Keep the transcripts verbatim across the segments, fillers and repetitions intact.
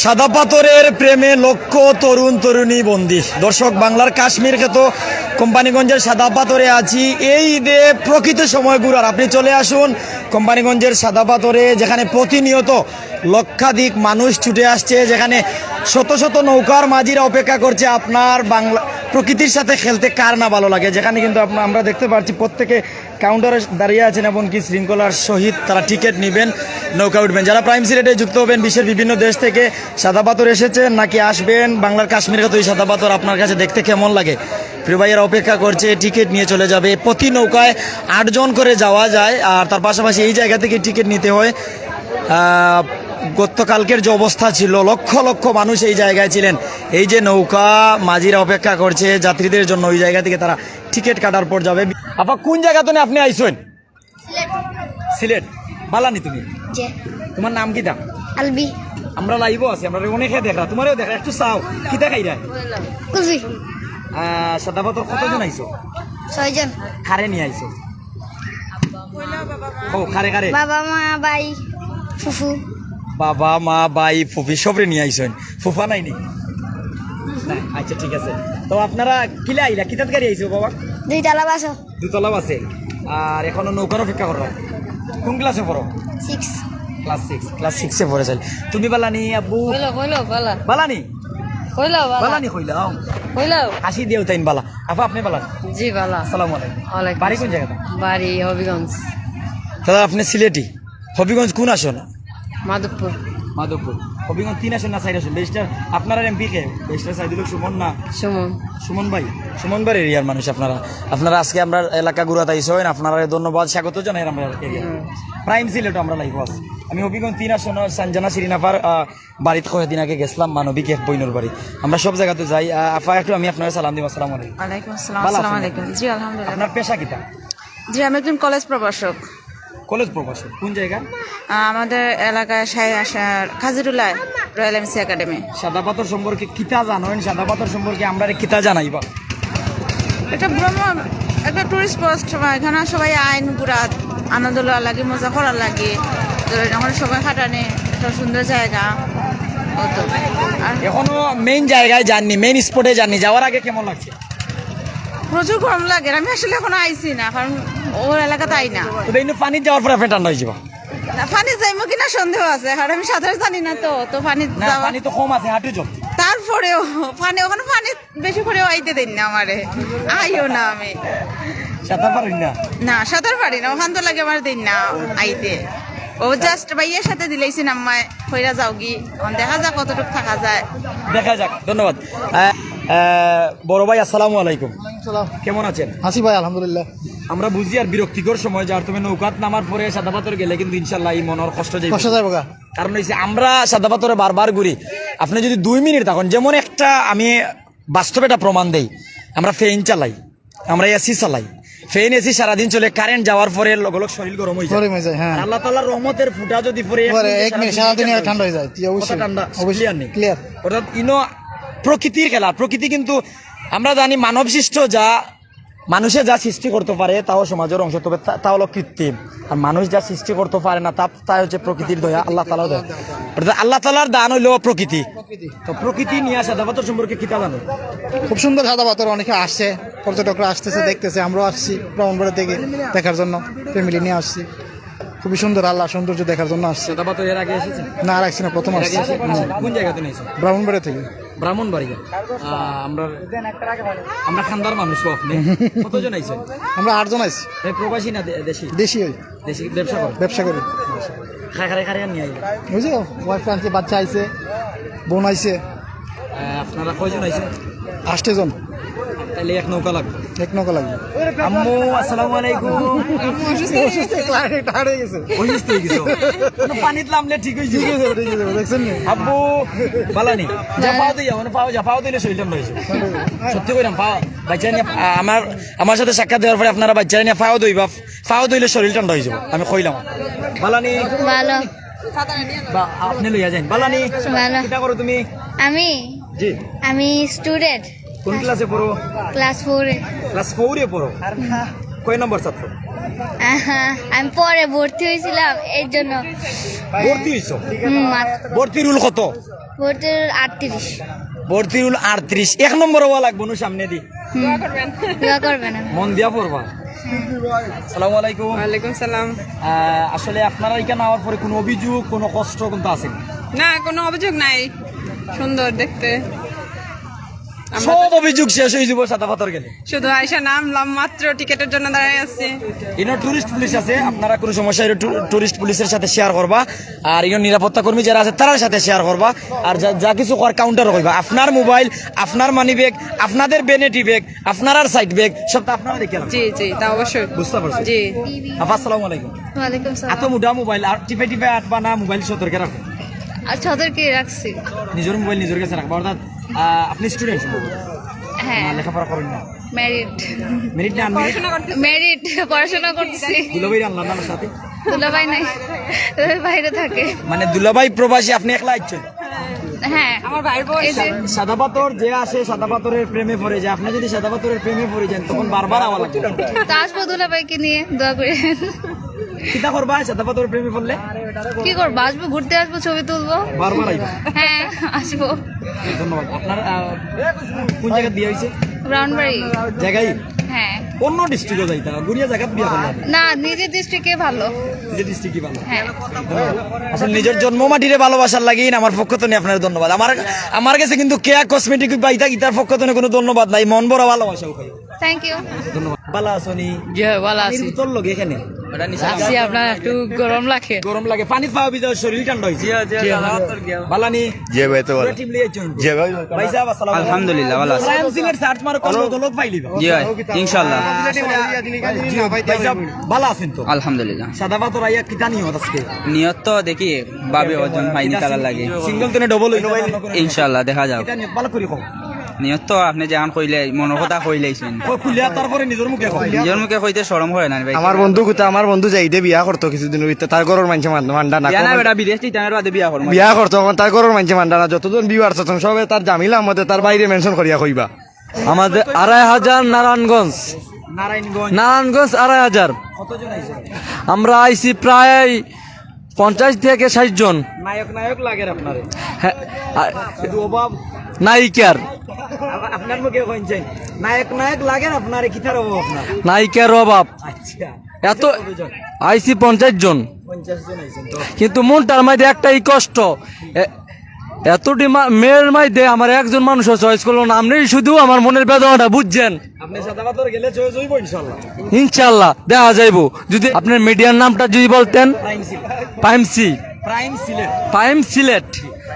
সাদা পাথরের প্রেমে লক্ষ তরুণ তরুণী বন্দী। দর্শক, বাংলার কাশ্মীর খ্যাত কোম্পানীগঞ্জের সাদা পাথরে আছি। এই ঈদে প্রকৃত সময় ঘুরার, আপনি চলে আসুন কোম্পানীগঞ্জের সাদা পাথরে, যেখানে প্রতিনিয়ত লক্ষাধিক মানুষ ছুটে আসছে, যেখানে শত শত নৌকার মাঝিরা অপেক্ষা করছে আপনার বাংলা প্রকৃতির সাথে খেলতে কার না ভালো লাগে। যেখানে কিন্তু আপ-, আমরা দেখতে পাচ্ছি প্রত্যেকে কাউন্টারে দাঁড়িয়ে আছেন, এমনকি শৃঙ্খলার সহিত তারা টিকিট নেবেন, নৌকা উঠবেন। যারা প্রাইম সিলেটে যুক্ত হবেন বিশ্বের বিভিন্ন দেশ থেকে, সাদা পাথর এসেছেন নাকি আসবেন, বাংলার কাশ্মীর খ্যাত এই সাদা পাথর আপনার কাছে দেখতে কেমন লাগে? প্রিয় ভাইয়েরা অপেক্ষা করছে, টিকিট নিয়ে চলে যাবে। প্রতি নৌকায় আটজন করে যাওয়া যায়, আর তার পাশাপাশি এই জায়গা থেকে টিকিট নিতে হয়। আহ, গতকালকের যে অবস্থা ছিল, লক্ষ লক্ষ মানুষ এই জায়গায় ছিলেন। এই যে নৌকা মাঝিরা অপেক্ষা করছে যাত্রীদের জন্য, ওই জায়গা থেকে তারা টিকিট কাটার পর যাবে। আপা, কোন জায়গা থেকে আপনি আইছেন? সিলেট। বালানি তুমি? জি। তোমার নাম কিতা? আলবি। আমরা লাইভও আছি, আমরা অনেকে দেখরা, তোমারও দেখরা, একটু চাও, কিতা খাইরা? কুলফি। আহ, সাদা পাথর কতজন আইছো? ছয়জন। কারে নিয়ে আইছো? ও, কারে কারে? বাবা, মা, ভাই, ফুফু। বাবা, মা, ভাই, ফুফি সবরে নিয়ে আইছেন। ফুফা নাই নি? না, আচ্ছা, ঠিক আছে। তো আপনারা কিলা আইলা? কিতাত গাড়ি আইছো বাবা? দুইতলা বাসো। দুতলা বাসে। আর এখনো নৌকার অপেক্ষা করো। কোন ক্লাসে পড়ো? সিক্স। Class six. ক্লাস সিক্সে পড়ে চাইল। তুমি বালানি আব্বু? হইলো, হইলো, বালা। বালানি? হইলো, বালা। বালানি হইলাম। হইলো। আসি দিও তাইন বালা। আপা, আপনি বালা? জি, বালা। আসসালামু আলাইকুম। ওয়ালাইকুম বাড়ি কোন আসসালাম। জায়গাটা? বাড়ি হবিগঞ্জ। দাদা, আপনি সিলেটি? হবিগঞ্জ কোন আসন? মাধবপুর। মাধবপুর। হবিগঞ্জ তিন আসন না চার আসন? ব্যারিস্টার, আপনার এমপি কে? ব্যারিস্টার সাইদুল হক সুমন না? সুমন। সুমন ভাই? সুমন ভাই এরিয়ার মানুষ আপনারা। আপনারা আজকে আমরা এলাকা ঘুরাত আইছেন, আপনারা ধন্যবাদ, স্বাগত জানাই আমরা এরিয়া। হুম। প্রাইম সিলেট আমরা লাইভ আছি। আমি হবিগঞ্জ তিন আসন সানজানা শিরিনাফার, আহ, বাড়িত কয়েকদিন আগে গেছিলাম, মানবিক এক বইনর বাড়ি। আমরা সব জায়গাতে যাই। আহ, আফা, একটু আমি আপনার সালাম দিব। আসসালামু আলাইকুম। ওয়ালাইকুম আসসালাম। ভালো আছেন? আসসালামু আলাইকুম। জি, আলহামদুলিল্লাহ। আপনার পেশা কিতা? জি, আমি একজন কলেজ প্রভাষক। কলেজ প্রভাষক কোন জায়গা? আহ, আমাদের এলাকায় শাহ-, শাহ-, খাজিরুল্লাহ রয়্যাল এমসি একাডেমি। সাদা পাথর সম্পর্কে কিতা জানেন? সাদা পাথর সম্পর্কে আমরা কিতা জানাইবা? একটা ভ্রমণ, একটা টুরিস্ট স্পট, সবাই এখানে সবাই আইন ঘুরাত, আনন্দ লওয়ার লাগি, মজা করার লাগি, তো এখানে সময় কাটানি, একটা সুন্দর জায়গা। অত। আর এখনো মেইন জায়গায় যাননি, মেইন স্পটে যাননি, যাওয়ার আগে কেমন লাগছে? প্রচুর গরম লাগে, আমি আসলে এখনো আইছি না, কারণ ওর এলাকাতে আই না। তো এই পানিত যাওয়ার পরে আপনি ঠান্ডা হয়ে যাবা। না, পানি যাইমু কিনা সন্দেহ আছে, কারণ আমি সাঁতার জানি না তো, তো পানি না, যাওয়া পানি তো কম আছে, হাঁটু জল। তারপরেও পানি, ওখানে পানি বেশি করে আইতে দেন না আমারে, আইও না আমি। সাঁতার পারেন না? না, সাঁতার পারি না, ওখান তো লাগে আমার দেন না আইতে। ও জাস্ট ভাইয়ের সাথে দিলাইছি নাম্মায়, কইরা যাওগি, এখন দেখা যাক কতটুকু থাকা যায়। দেখা যাক, ধন্যবাদ। আহ, আহ, বড় ভাই, আসসালামু আলাইকুম। ওয়ালাইকুম সালাম। কেমন আছেন? আছি ভাই, আলহামদুলিল্লাহ। আমরা বুঝি আর বিরক্তিকর সময় যার, তুমি নৌকাত নামার পরে সাদা পাথর গেলে কিন্তু ইনশাল্লাহ এই মনের কষ্ট যাইব। কষ্ট যাইব গা। কারণ হইছে আমরা সাদা পাথরে বারবার ঘুরি, আপনি যদি দুই মিনিট থাকেন, যেমন একটা আমি বাস্তবে এটা প্রমাণ দেই, আমরা ফ্যান চালাই, আমরা এসি চালাই, ফ্যান এসি সারাদিন চলে, কারেন্ট যাওয়ার পরে লগে লগে শরীর গরম হয়ে যায়। গরম হয়ে যায়, হ্যাঁ। আর আল্লাহ তাআলার রহমতের ফুটা যদি পড়ে এক পরে মিনিটে এক মিনিট সারাদিন সারাদিন ঠান্ডা ঠান্ডা হয়ে যায়। হয়ে যায়। জি, অবশ্যই। কথা ঠান্ডা, অবশ্যই। ক্লিয়ার নেই? ক্লিয়ার। অর্থাৎ ইনো প্রকৃতির খেলা, প্রকৃতি কিন্তু আমরা জানি মানব সৃষ্ট যা মানুষে যা সৃষ্টি করতে পারে, তাও সমাজের অংশ, তবে তা, তা হলো কৃত্রিম। আর মানুষ যা সৃষ্টি করতে পারে না, তা, তা হচ্ছে প্রকৃতির দয়া, আল্লাহ তাআলার দয়া। অর্থাৎ আল্লাহ তাআলার দান হইলো প্রকৃতি। তো প্রকৃতি নিয়ে সাদা পাথর সম্পর্কে কিতা জানো? খুব সুন্দর সাদা পাথর, অনেকে আসছে, পর্যটকরা আসতেছে, দেখতেছে, আমরাও আসছি ভ্রমণ করে থেকে দেখার জন্য, ফ্যামিলি নিয়ে আসছি। খুবই সুন্দর, আল্লাহ সৌন্দর্য দেখার জন্য আসছি। সাদা পাথর এর আগে এসেছেন? না, আর আসছি না, প্রথম এর আগে আসছি। এসেছেন? হুম। কোন জায়গা থেকে এসেছেন? ব্রাহ্মণবাড়িয়া থেকে। ব্রাহ্মণবাড়িয়া। আহ, আমরা, আমরা খান্দার মানুষ তো আপনি। কতজন আইছেন? আমরা আটজন আইছি। এই প্রবাসী না দে-, দেশি? দেশি হই। দেশি ব্যবসা করেন? ব্যবসা করি। খাই খাই খাই নিয়ে আইবেন। বুঝছো? ওয়াইফ আনছে, বাচ্চা আইছে, বোন আইছে। আহ, আপনারা কয়জন আইছেন? আষ্টে জন। তাহলে এক নৌকা লাগবে। এক নৌকা লাগবে। আম্মু, আসসালামু আলাইকুম। আম্মু অসুস্থ হয়ে গেছে। অসুস্থ হয়ে গেছে। কোনো পানিত লামলে ঠিক হয়ে যাবে। ঠিক হয়ে যাবে, ঠিক হয়ে যাবে, দেখছেন নি? আব্বু, বালানি। যা পাও দিয়া, মানে পাও যা, পাও দিলে শরীর ঠান্ডা হয়ে যাবে। সত্যি কইলাম, পাও, বাচ্চা নিয়ে, আ-, আমার, আমার সাথে সাক্ষাৎ দেওয়ার পরে আপনারা বাচ্চা নিয়ে পাও দইবা, পাও দইলে শরীর ঠান্ডা হয়ে যাবে। আমি কইলাম। বালানি। ভালো। বা, আপনি লইয়া যান। বালানি। ভালো। কিতা করো তুমি? আমি? জি। আমি স্টুডেন্ট। কোন ক্লাসে পড়ো? ক্লাস ফোরে। ক্লাস ফোরে পড়ো? কয় নম্বর ছাত্র? আহা, আমি পরে ভর্তি হয়েছিলাম, এর জন্য। ভর্তি হইছো? হুম, মাত- ভর্তি রুল কত? ভর্তি রুল আটত্রিশ। ভর্তি রুল আটত্রিশ। এক নম্বর হওয়া লাগবো নু সামনে দি। হুম। দোয়া করবেন। মন দিয়া পড়বা। আসসালামু আলাইকুম। ওয়ালাইকুম সালাম। আহ, আসলে আপনারা এখানে আওয়ার পরে কোনো অভিযোগ, কোনো কষ্ট কিন্তু আছে না? না, কোনো অভিযোগ নাই। সুন্দর দেখতে। আমরা সব অভিযোগ শেষ হয়ে যাবো সাদা পাথর গেলে। শুধু আইসা নামলাম মাত্র, টিকিটের জন্য দাঁড়ায় আছি। ইনো টুরিস্ট পুলিশ আছে, আপনারা কোনো সমস্যা হইলে টু-, টুরিস্ট পুলিশের সাথে শেয়ার করবা। আর ইনো নিরাপত্তা কর্মী যারা আছে, তারার সাথে শেয়ার করবা। আর যা, যা কিছু কর কাউন্টার কইবা, আপনার মোবাইল, আপনার মানি ব্যাগ, আপনাদের ভ্যানিটি ব্যাগ, আপনার আর সাইড ব্যাগ, সব তো আপনারা দেখে রাখবেন। জি, জি, তা অবশ্যই। বুঝতে পারছি। জি। আপা, আসসালামু আলাইকুম। ওয়ালাইকুম সালাম। এত মোটা মোবাইল আর টিপে টিপে আটবা না, মোবাইল সতর্কে রাখো। আর সতর্কে রাখছি। নিজের মোবাইল নিজের কাছে রাখবা, অর্থাৎ আহ, আপনি স্টুডেন্ট সম্ভবত? হ্যাঁ। না, লেখাপড়া করেন না? ম্যারিড। ম্যারিড না আনম্যারিড? ম্যারিড, পড়াশোনা করতেছি। দুলাভাই আনলাম না আমার সাথে? দুলাভাই নাই, দুলাভাই বাইরে থাকে। মানে দুলাভাই প্রবাসী, আপনি একলা আইছেন? হ্যাঁ। আমার ভাইর বউ এই যে সাদা পাথর যে আসে, সাদা পাথরের প্রেমে পড়ে যায়। আপনি যদি সাদা পাথরের প্রেমে পড়ে যান, তখন বারবার আওয়া লাগবে। তো আসবো দুলাভাইকে নিয়ে, দোয়া করি। কিতা করবা সাদা পাথরের প্রেমে পড়লে? কি করবো? আসবো, ঘুরতে আসবো, ছবি তুলবো। বারবার আইবা? হ্যাঁ, আসবো। ধন্যবাদ। আপনার, আহ, কোন জায়গা বিয়া হইছে? ব্রাউনবাড়ি। জায়গায়? হ্যাঁ। অন্য ডিস্ট্রিক্টে যাইতা, গুড়িয়া জায়গা বিয়া করলাম। না, নিজের ডিস্ট্রিক্টে ভালো। নিজের ডিস্ট্রিক্টই ভালো। হ্যাঁ। ধন্যবাদ। আসলে নিজের জন্ম মাটিরে ভালোবাসার লাগি আমার পক্ষ থেকে আপনার ধন্যবাদ। আমার, আমার কাছে কিন্তু কেয়া কসমেটিক বাইতা গীতার পক্ষ থেকে কোনো ধন্যবাদ নাই, মন ভরা ভালোবাসা উপায়। Thank you. ধন্যবাদ। ভালো আছো নি? জি, ভালো আছি। তোর লগে এখানে? আছি, আপনার একটু গরম লাগে। গরম লাগে, পানি পাওয়া ভিজা, শরীর ঠান্ডা হইছে। জি, জি, জি। ভালো আনি? জি ভাই, তো ভালো। টিম লিয়ে চলুন। জি ভাই। ভাই সাহেব, আসসালামু আলাইকুম। আলহামদুলিল্লাহ, ভালো আছি। প্রাইম সিলেট সার্চ মারো, কত লোক পাইলি? জি ভাই, ইনশাআল্লাহ। জি ভাই সাহেব, ভালো আছেন তো? আলহামদুলিল্লাহ। সাদা পাথর আইয়া কিতা নিয়ত আজকে? নিয়ত তো দেখি, ভাবি ওজন পাইনি তারা লাগে। সিঙ্গেল তো না ডাবল হইতে পারে। ইনশাআল্লাহ, দেখা যাক। কিতা নিয়ত ভালো করি কও। নিয়ত তো আপনি যেখান কইলে, মনের কথা কইলেইছেন। ও খুলিয়া তারপরে নিজের মুখে কও। নিজের মুখে কইতে শরম করে না রে ভাই। আমার বন্ধু কোথা, আমার বন্ধু যাইদে বিয়া করতো কিছুদিন ভিতরে, তার ঘরের মানষে মান-, মানডা না। বিয়া না কমন। বেটা, বিদেশ টিটানের বাদে বিয়া করবো। বিয়া করতো, এখন তার ঘরের মানষে মানডা না। যতজন ভিউয়ার্স আছেন সবে তার জামিলা আমাদের তার বাইরে মেনশন করিয়া কইবা। আমাদের আড়াই হাজার নারায়ণগঞ্জ। নারায়ণগঞ্জ। নারায়ণগঞ্জ আড়াই হাজার। কতজন আইছে? আমরা আইছি প্রায় পঞ্চাশ থেকে ষাট জন। নায়ক নায়ক লাগের আপনারে। হ্যাঁ, আ-, শুধু অভাব। নায়িকার। আবার আপনার মুখে কইছেন, নায়ক নায়ক লাগের আপনারে, কিতার অভাব আপনার? নায়িকার অভাব। আচ্ছা। এত কতজন? আইছি পঞ্চাশ জন। পঞ্চাশ জন আইছেন তো। কিন্তু মনটার মাঝে একটাই কষ্ট। এ-, এতটি মা-, মেয়ের মাঝে আমার একজন মানুষও চয়েস করলো না। আপনি শুধু আমার মনের বেদনাটা বুঝছেন। আপনি সাদা পাথর গেলে চয়েস হইব ইনশাআল্লাহ। ইনশাআল্লাহ, দেখা যাইব। যদি আপনার মিডিয়ার নামটা যদি বলতেন। প্রাইম সিলেট। প্রাইম সি। প্রাইম সিলেট। প্রাইম সিলেট।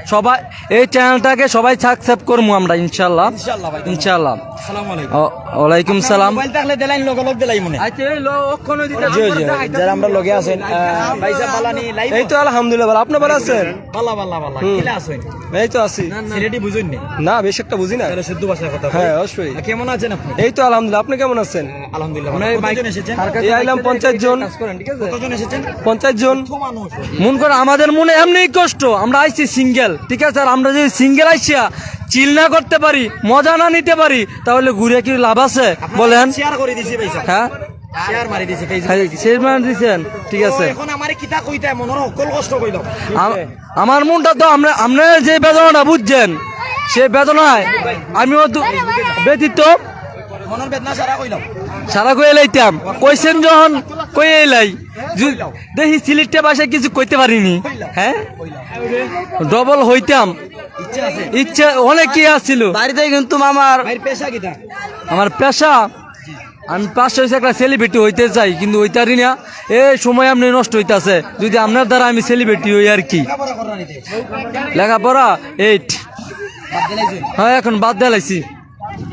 সবাই এই চ্যানেলটাকে সবাই সাবস্ক্রাইব করবো আমরা ইনশাআল্লাহ। ইনশাআল্লাহ ভাই। ইনশাআল্লাহ। আসসালামু আলাইকুম। ও, ওয়ালাইকুম সালাম। মোবাইল থাকলে দিলাইন, লগে লগে দিলাই মনে। আচ্ছা, এই লো-, অক্ষণ দিতে জি, জি, যারা আমরা লগে আছেন, আহ, ভাই সাহেব বালানি লাইভ। এই তো আলহামদুলিল্লাহ, ভালো। আপনি ভালো আছেন? বালা, বালা, বালা। হুম। কিলা আছেন? এই তো আছি। সিলেটি বুঝুন নি? না, বেশ একটা বুঝি না। তাহলে শুদ্ধ ভাষায় কথা বলেন। হ্যাঁ, অবশ্যই। আর কেমন আছেন আপনি? এই তো আলহামদুলিল্লাহ, আপনি কেমন আছেন? আলহামদুলিল্লাহ, আমরা এই কতজন বাইক এসেছেন? এই আইলাম পঞ্চাশ জন। কাজ করেন, ঠিক আছে? কতজন এসেছেন? পঞ্চাশ জন। কত মানুষ? মন করে আমাদের মনে এমনিই কষ্ট, আমরা আইছি সিঙ্গেল, ঠিক আছে? আর আমরা যদি সিঙ্গেল আইসিয়া চিল না করতে পারি, মজা না নিতে পারি, তাহলে ঘুরে কি লাভ আছে বলেন? শেয়ার করে দিছি ভাই সাহেব। হ্যাঁ? শেয়ার মারি দিছি Facebook। হ্যাঁ, শেয়ার মারি দিছেন, ঠিক আছে। এখন আমারে কিতা কইতা, মনের হকল কষ্ট কইলাম। আম-, আমার মনটা তো আমরা, আমরা যে বেদনাটা বুঝছেন, সেই বেদনায় আমিও তো ব্যথিত। মনের বেদনা সারা কইলাম। সারা কইয়া লাইতাম। কইছেন যখন, কইয়া লাই। যু-, দেখি সিলেটটা ভাষায় কিছু কইতে পারিনি। হ্যাঁ? ডবল হইতাম। ইচ্ছা আছে? ইচ্ছা অনেক কি আসছিল। বাড়িতে কিন্তু মামার ভাইর পেশা কিতা? আমার পেশা, আমি পাঁচশো হইছে একটা সেলিব্রিটি হইতে চাই, কিন্তু হইতারি না। এই সময় আপনি নষ্ট হইতাছে, যদি আপনার দ্বারা আমি সেলিব্রিটি হই আর কি। লেখাপড়া করার আগে? লেখাপড়া এইট। বাদ দিলাইছেন? হ্যাঁ, এখন বাদ দিলাইছি।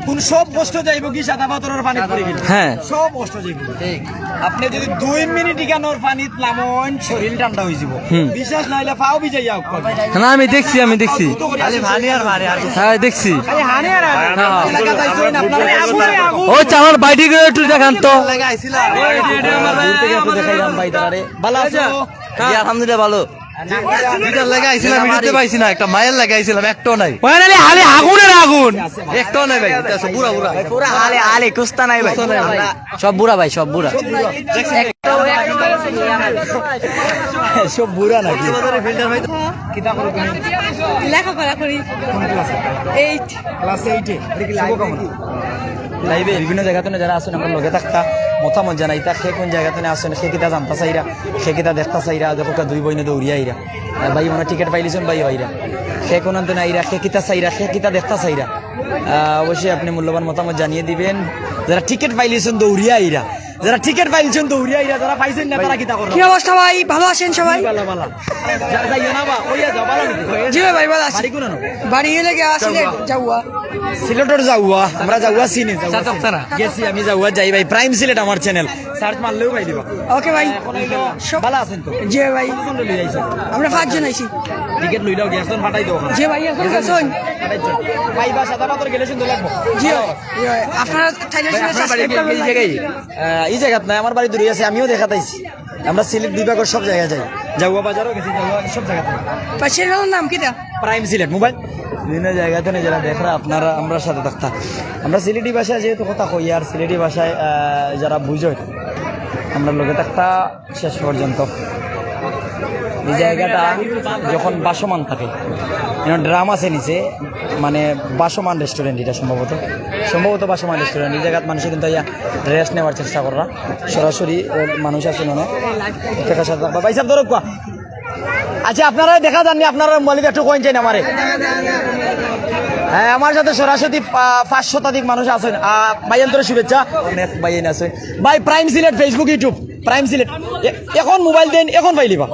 কোন সব কষ্ট যাইব কি সাদা পাথরের পানি পড়ে গেলে? হ্যাঁ। সব কষ্ট যাইব। আপনি যদি দুই মিনিট ইখানোর পানিত নামন, শরীর ঠান্ডা হয়ে যাব। হুম। বিশ্বাস না হইলে পাও ভিজাইয়া হোক। না, আমি দেখছি, আমি দেখছি। খালি পানি আর পানি আর কিছু। হ্যাঁ, দেখছি। খালি হানি আর হানি। হ্যাঁ। এলাকা যাইছেন আপনারা। ওই তো আমার বাইটি করে একটু দেখান তো। লাগা আইছিলাম। দূর থেকে একটু দেখাইলাম ভাই তারারে। ভালো আছো? জি, আলহামদুলিল্লাহ ভালো। দুইটার লাগি আইছিলাম, ইটাতে পাইছি না, একটা মায়ের লাগি আইছিলাম, একটাও নাই। ওখানে খালি আগুন আর আগুন। একটাও নাই ভাই, ইটা সব বুড়া বুড়া। পুরা হালে হালে কুস্তা নাই ভাই। কুস্তা নাই ভাই। সব বুড়া ভাই, সব বুড়া। সব বুড়া নাকি? লেখাপড়া করি। কোন ক্লাসে? এইট। ক্লাস এইটে। শুভকামনা। লাইভে বিভিন্ন জায়গা থেকে যারা আছেন, আমরা লগে থাকতা, মতামত জানাইতা, কে কোন জায়গা থেকে আছেন, কে কিতা জানতা চাইরা, কে কিতা দেখতা চাইরা, দেখো কা দুই বইনে দৌড়িয়া আইরা। আহ, ভাই, মানে টিকিট পাইলিছন, ভাই, আইরা। কে কোন আনতে না আইরা, কে কিতা চাইরা, কে কিতা দেখতা চাইরা। আহ, অবশ্যই আপনি মূল্যবান মতামত জানিয়ে দিবেন। যারা টিকিট পাইলিছন, দৌড়িয়া আইরা। যারা টিকিট পাইলিছন, দৌড়িয়া আইরা। যারা পাইছেন না, তারা কিতা কররা? কি অবস্থা ভাই? ভালো আছেন সবাই? ভালো, ভালো। যা-, যাইও না বা, কইয়া যাও, ভালো নাকি? জি ভাই, ভালো আছি। বাড়ি কোন আনো? বাড়ি হইলে গিয়া সিলেট, জাউয়া। সিলেটর জাউয়া, আমরা জাউয়া চিনি, জাউয়া চিনি। গেছি আমি জাউয়া যাই ভাই, প্রাইম সিলেট আমার চ্যানেল, সার্চ মারলেও পাই দিবা। ওকে ভাই। এখন হইলো, সব ভালো আছেন তো? জি ভাই। কতজন লই আইছো? আমরা পাঁচজন আইছি। টিকিট লইলাও, গিয়া একজন পাঠাই দাও ওখানে। জি ভাই, এখন গেছেন? পাঠাই দাও। ভাই, বা সাদা পাথর গেলে সুন্দর লাগবো। জি ভাই, জি ভাই। আপনারা থাইলে ভাই, আপনার বাড়ি সাবস্ক্রাইব করবেন, এই জায়গায়? আহ, এই জায়গাত নাই, আমার বাড়ি দূরে আছে, আমিও দেখাত আইছি। আমরা সিলেট বিভাগর সব জায়গায় যাই, জাউয়া বাজারও গেছি, জাউয়া সব জায়গাতে। পাশের হলের নাম কিতা? প্রাইম সিলেট মোবাইল। বিভিন্ন জায়গা থেকে যারা দেখরা আপনারা আমরার সাথে থাকতা। আমরা সিলেটি ভাষায় যেহেতু কথা কই আর সিলেটি ভাষায়, আহ, যারা বুঝে আমরা লগে থাকতা শেষ পর্যন্ত। এই জায়গাটা যখন ভাসমান থাকে, এখানে ড্রাম আছে নিচে, মানে ভাসমান রেস্টুরেন্ট এটা সম্ভবত, সম্ভবত ভাসমান রেস্টুরেন্ট। এই জায়গাত মানুষে কিন্তু আইয়া রেস্ট নেওয়ার চেষ্টা কররা। সরাসরি, আহ, মানুষ আছে মনে হয়। দেখা সাথে থাকবা। ভাই সাহেব, ধরো কুয়া। আচ্ছা, আপনারা দেখা যাননি, আপনারা মোবাইলে একটু কইন চাইন আমারে। হ্যাঁ, আমার সাথে সরাসরি পা-, পাঁচ শতাধিক মানুষ আছেন। আহ, ভাইয়ান্তরে শুভেচ্ছা। অনেক ভাইয়ান আছেন। ভাই, prime Sylhet, Facebook, YouTube, prime Sylhet. এ-, এখন মোবাইল দেন, এখন পাইলিবা।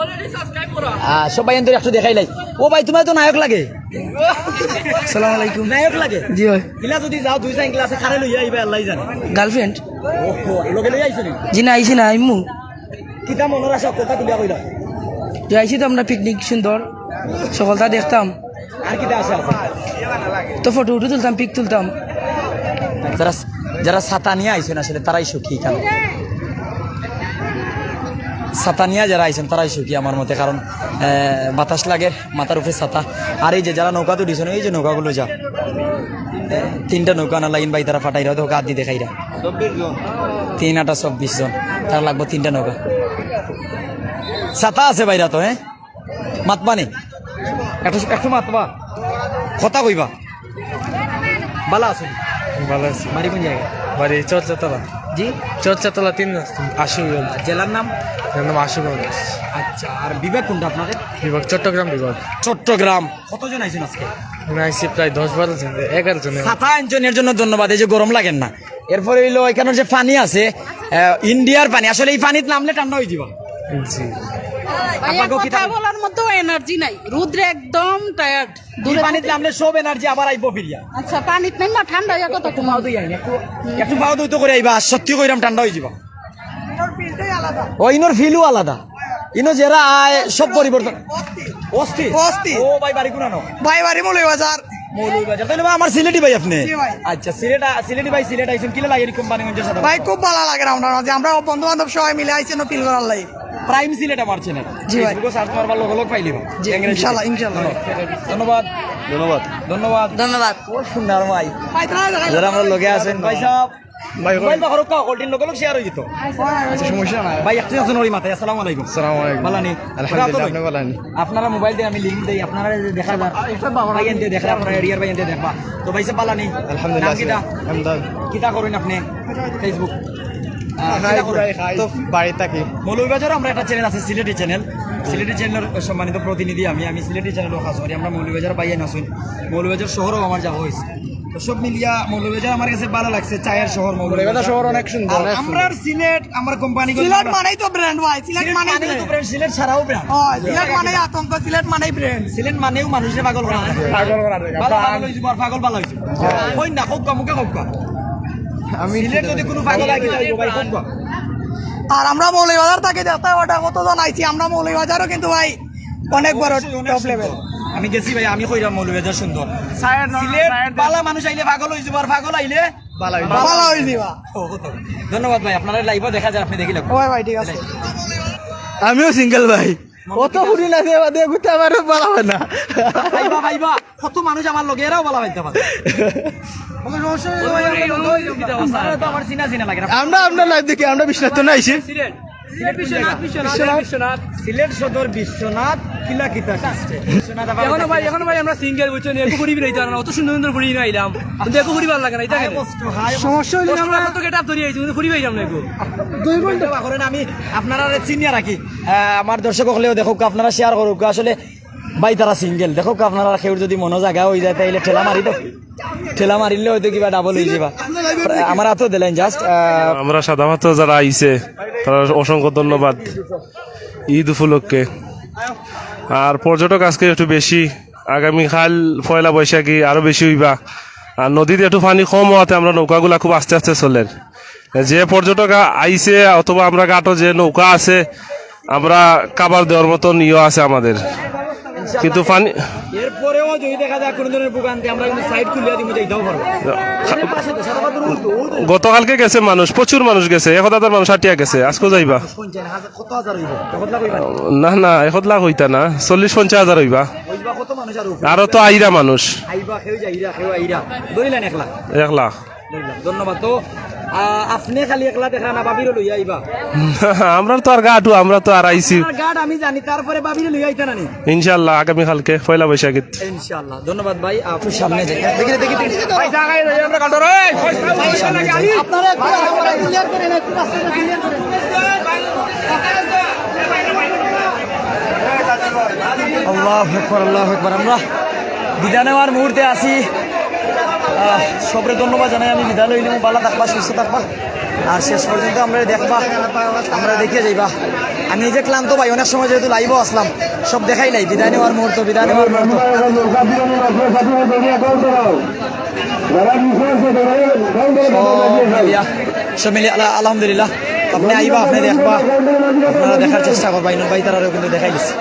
আহ, সব ভাইয়ান্তরে একটু দেখাইলাই। ও ভাই, তোমার তো নায়ক লাগে। আসসালামু আলাইকুম। নায়ক লাগে? জি ভাই। ইলা যদি যাও, দুই সাইন ক্লাসে কারে লইয়া আইবা, আল্লাহ জানে। গার্লফ্রেন্ড। ওহো, লগে লইয়া আইছো নি? জি না, আইছি না, আইমু। কিতা মনর আশা, কথা তুলিয়া কইলা? যে আইছি তো আমরা পিকনিক সুন্দর, সকলতা দেখতাম। আর কিতা আশা আছে? তো ফটো উটো তুলতাম, পিক তুলতাম। যারা, যারা ছাতা নিয়া আইছেন আসলে তারাই সুখী এখানে। ছাতা নিয়া যারা আইছেন তারাই সুখী আমার মতে, কারণ, আহ, বাতাস লাগে, মাথার উপরে ছাতা। আর এই যে যারা নৌকাত উঠিছেন, এই যে নৌকাগুলো যা, তিনটা নৌকা না লাইন ভাই তারা ফাটাইরা, হয়তো হাত দিয়ে দেখাইরা। তিন আটা চব্বিশ জন, তারা লাগবো তিনটা নৌকা। ছাতা আছে ভাইরা তো, হ্যাঁ? মাতবা নি? একটু, একটু মাতবা। কথা কইবা। ভালা আছো? ভালা আছি। বাড়ি কোন জায়গা? বাড়ি চরচাতলা। জি? চরচাতলা তিন, আশুগঞ্জ। জেলার নাম? জেলার নাম আশুগঞ্জ। আচ্ছা, আর বিভাগ কোনটা আপনাদের? বিভাগ চট্টগ্রাম বিভাগ। চট্টগ্রাম। কতজন আইছেন আজকে? না, আইছি প্রায় দশ বারো জন, এগারো জন। ছাতা আনছেন, এর জন্য ধন্যবাদ। এই যে গরম লাগেন না। এরপরে হইলো এখানে যে পানি আছে, আহ, ইন্ডিয়ার পানি, আসলে এই পানিত নামলে ঠান্ডা হয়ে যাবা। জি। ভাইয়া, আপনাকেও কি কথা তাই? বলার মতো এনার্জি নাই, রুদ্রে একদম টায়ার্ড। এই পানিত নামলে সব এনার্জি আবার আইবো ফিরিয়া। আচ্ছা, পানিত নাই না, ঠান্ডা হইয়া কত একটু পাও দই আইন, একটু, একটু পাও দই তো করে আইবা, সত্যি কইরাম ঠান্ডা হয়ে যাবা। ও, ইনোর ফিলও আলাদা। ইনো যারা আয়, সব পরিবর্তন। অস্থির। অস্থির। ও ভাই, বাড়ি কোনানো? ভাই, বাড়ি মৌলভীবাজার। মৌলভীবাজার। তাহলে ভাই, আমার সিলেটি ভাই আপনি? জি ভাই। আচ্ছা, সিলেট আ-, সিলেটি ভাই, সিলেট আইছেন, কিলা লাগে কোম্পানিগঞ্জের সাথে? ভাই, খুব ভালা লাগে আমরার মাঝে। আমরা বন্ধু বান্ধব সবাই মিলে আইছি, ফিল করার লাগি। প্রাইম সিলেট আমার চ্যানেল। জি ভাই। Facebook-ও সার্চ মারবা, লগে লগে পাইলিবা। জি, ইনশাআল্লাহ, ইনশাআল্লাহ। ধন্যবাদ। ধন্যবাদ। ধন্যবাদ। ধন্যবাদ। ও সুন্দর ভাই। ভাই, তারা যারা যারা আমার লগে আছেন, ভাই সাহেব, ভাই, মোবাইল বা করুক, কল টিন লোক লোক শেয়ার হয়ে যেত। আচ্ছা, সমস্যা নাই। ভাই, একটু একজন ওই মাথায়, আসসালামু আলাইকুম। আসসালামু আলাইকুম। বালা নি? আলহামদুলিল্লাহ, ভাই। আপনি বালা নি? আপনারা মোবাইল দিয়ে আমি লিংক দেই, আপনারা যে দেখা যার। ভাই এনতে দেখরা, আপনারা এরিয়ার ভাই এনতে দেখবা। তো ভাই সাহেব, বালা নি? আলহামদুলিল্লাহ, নাম কিতা? আলহামদুলিল্লাহ। কিতা করেন আপনি? Facebook? আহ, খাই, কিতা করেন? ঘুরাই খাই। তো বাড়ি থাকি। মৌলভীবাজারও আমরা একটা চ্যানেল আছে, সিলেটি চ্যানেল। সিলেটি চ্যানেলের সম্মানিত প্রতিনিধি আমি, আমি সিলেটি চ্যানেলও কাজ করি। আমরা মৌলভীবাজার ভাই আইন আছেন, মৌলভীবাজার শহরও আমার যাওয়া হয়েছে। তো সব মিলিয়া মৌলভীবাজার আমার কাছে ভালো লাগছে, চায়ের শহর মৌলভীবাজার। মৌলভীবাজার শহর অনেক সুন্দর, আর অনেক সুন্দর। আমরার সিলেট, আমার কোম্পানি সিলেট মানেই তো ব্র্যান্ড ভাই, সিলেট সিলেট মানেই মানেই তো ব্র্যান্ড। ব্র্যান্ড, সিলেট ছাড়াও ব্র্যান্ড। হ্যাঁ, সিলেট মানেই আতঙ্ক, সিলেট মানেই ব্র্যান্ড। সিলেট মানেও মানুষের পাগল করা যায়। পাগল করা যায়। ভালো পাগল হইছে, আর পাগল ভালো হইছে। হ্যাঁ। কই না, কউক্কা, মুখে কউক্কা। আমি সিলেট যদি কোনো পাগল লাগে, তাই ভাই কউক্কা। আর আমরা মৌলভীবাজার থাকি দেখতে ওটা কতজন আইছি, আমরা মৌলভীবাজারও কিন্তু ভাই অনেক বড় অবশ্যই, অনেক টপ লেভেল। সুন্দর। আমি গেছি ভাই, আমি কইরাম মৌলভীবাজার সুন্দর। সায়ের নর-, সিলেট সিলেট বালা মানুষ আইলে পাগল হয়ে যাবো, আর পাগল আইলে বালা হয়ে যাবো। বালা হয়ে যাবো। ও, কত? ধন্যবাদ ভাই, আপনারা লাইভও দেখা যায়, আপনি দেখিলেন। ওই ভাই, ঠিক আছে। আমিও সিঙ্গেল ভাই। অত ফুরি না যে বাদে গুতে আমারও বলা হয় না। ভাইবা, ভাইবা, কত মানুষ আমার লগে, এরাও বলা হইতে পারে। কোনো সমস্যা নেই, ভাই, আমরা তো, আমরা তো আমার চিনা চিনা লাগে না। আমরা, আমরা লাইভ দেখি, আমরা বিশ্বনাথ তো না আইছি। সিলেট, সিলেট বিশ্বনাথ, বিশ্বনাথ, বিশ্বনাথ। সিলেট সদর বিশ্বনাথ, কিলা কিতা সিস্টেম? বিশ্বনাথ আবার এখনো ভাই, এখনো ভাই আমরা সিঙ্গেল, বুঝছো নি? এগু ফুরি বেড়াইতে পারে না, অত সুন্দর সুন্দর ফুরি না আইলাম। কিন্তু এগু ফুরি ভালো লাগে না, এটা কেন? কষ্ট, হায় কষ্ট। সমস্যা হইলে কষ্ট আমরা তো গেট আপ ধরিয়া আইছি, কিন্তু ফুরি পাইলাম না এগু। দুই ঘন্টা। এখন আমি আপনারা চিনিয়া রাখি। আহ, আমার দর্শক হকলেও দেখুক, আপনারা শেয়ার করুক। আসলে ভাই, তারা সিঙ্গেল। দেখো, আপনারা কেউর যদি মনো জাগা হই যায়, তাইলে ঠেলা মারি দাও। ঠেলা মারিলে হয়তো কিবা ডাবল হই যাবা। আমার হাতও দিলেন জাস্ট। আমরা সাদা পাথর যারা আইছে, তারা অসংখ্য ধন্যবাদ ঈদ উপলক্ষে। আর পর্যটক আজকে একটু বেশি, আগামীকাল পয়লা বৈশাখী আরো বেশি হইবা। আর নদীতে একটু পানি কম হওয়াতে আমরা নৌকাগুলা খুব আস্তে আস্তে চলের। যে পর্যটক আ-, আইছে অথবা আমরা ঘাটো যে নৌকা আছে, আমরা কাবার দেওয়ার মতন ইয়ে আছে আমাদের, কিন্তু পানি এরপরেও যদি দেখা যায় কোনো ধরনের ভোগান্তি, আমরা কিন্তু সাইড খুলিয়া দিব, যাইতেও পারবো। গতকালকে গেছে মানুষ, প্রচুর মানুষ গেছে, এক হাজার মানুষ আটিয়া গেছে, আজকেও যাইবা। কত হাজার হইব? এক লাখ হইবা? না, না, এক লাখ হইতা না, চল্লিশ পঞ্চাশ হাজার হইবা। হইবা কত মানুষ আর উপরে? আরো তো আইরা মানুষ। আইবা, কেউ যাইরা, কেউ আইরা। ধরিলেন এক লাখ। এক লাখ। ধন্যবাদ। তো, আহ, আপনি খালি একলা দেখা না, ভাবিরও লইয়া আইবা। আমরা তো আর গাটু, আমরা তো আর আইছি। আপনার গাট আমি জানি, তারপরে ভাবিরও লইয়া আইতা না নি? ইনশাআল্লাহ, আগামী কালকে পয়লা বৈশাখীত। ইনশাআল্লাহ। ধন্যবাদ ভাই। আপ- একটু সামনে যাই। দেখি, দেখি, দেখি। ভাই, জায়গায় যাই, আমরা গাটু রে। আপনারা একটু রাস্তাটা ক্লিয়ার করেন, একটু রাস্তাটা ক্লিয়ার করেন। আল্লাহু আকবার, আল্লাহু আকবার। আমরা বিদায় নেওয়ার মুহূর্তে আছি। আহ, সবরে ধন্যবাদ জানাই, আমি বিদায় লইলাম, ভালো থাকবা, সুস্থ থাকবা, আর শেষ পর্যন্ত আমরা দেখবা, আমরা দেখে যাইবা। আমি এই যে ক্লান্ত ভাই, অনেক সময় যেহেতু লাইভও আসলাম, সব দেখাইলাই, বিদায় নেওয়ার মুহূর্ত, বিদায় নেওয়ার মুহূর্ত। সব মিলিয়া, সব মিলিয়া আলা-, আলহামদুলিল্লাহ, আপনি আইবা, আপনি দেখবা, আপনারা দেখার চেষ্টা করবা, ইনুর ভাই তারারেও কিন্তু দেখাই দিছি।